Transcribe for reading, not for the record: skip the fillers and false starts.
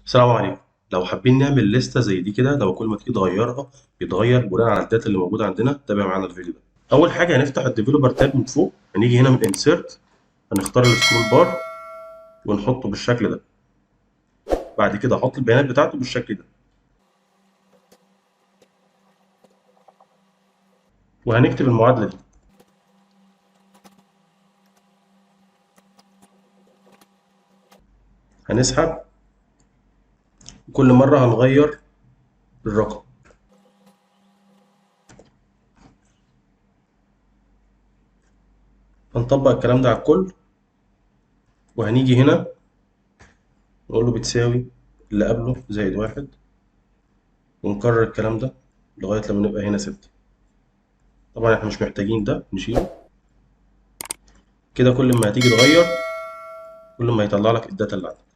السلام عليكم. لو حابين نعمل لستة زي دي كده، لو كل ما تيجي تغيرها بيتغير بناء على ال data اللي موجودة عندنا. تابع معانا الفيديو ده. اول حاجة هنفتح ال developer tab من فوق، هنيجي هنا من insert، هنختار ال scroll bar ونحطه بالشكل ده. بعد كده احط البيانات بتاعته بالشكل ده، وهنكتب المعادلة دي. هنسحب كل مرة هنغير الرقم. هنطبق الكلام ده على الكل، وهنيجي هنا نقول له بتساوي اللي قبله زائد 1، ونكرر الكلام ده لغاية لما نبقى هنا 6. طبعا احنا مش محتاجين ده، نشيله كده. كل ما هتيجي تغير كل ما هيطلع لك ال data اللي عندك.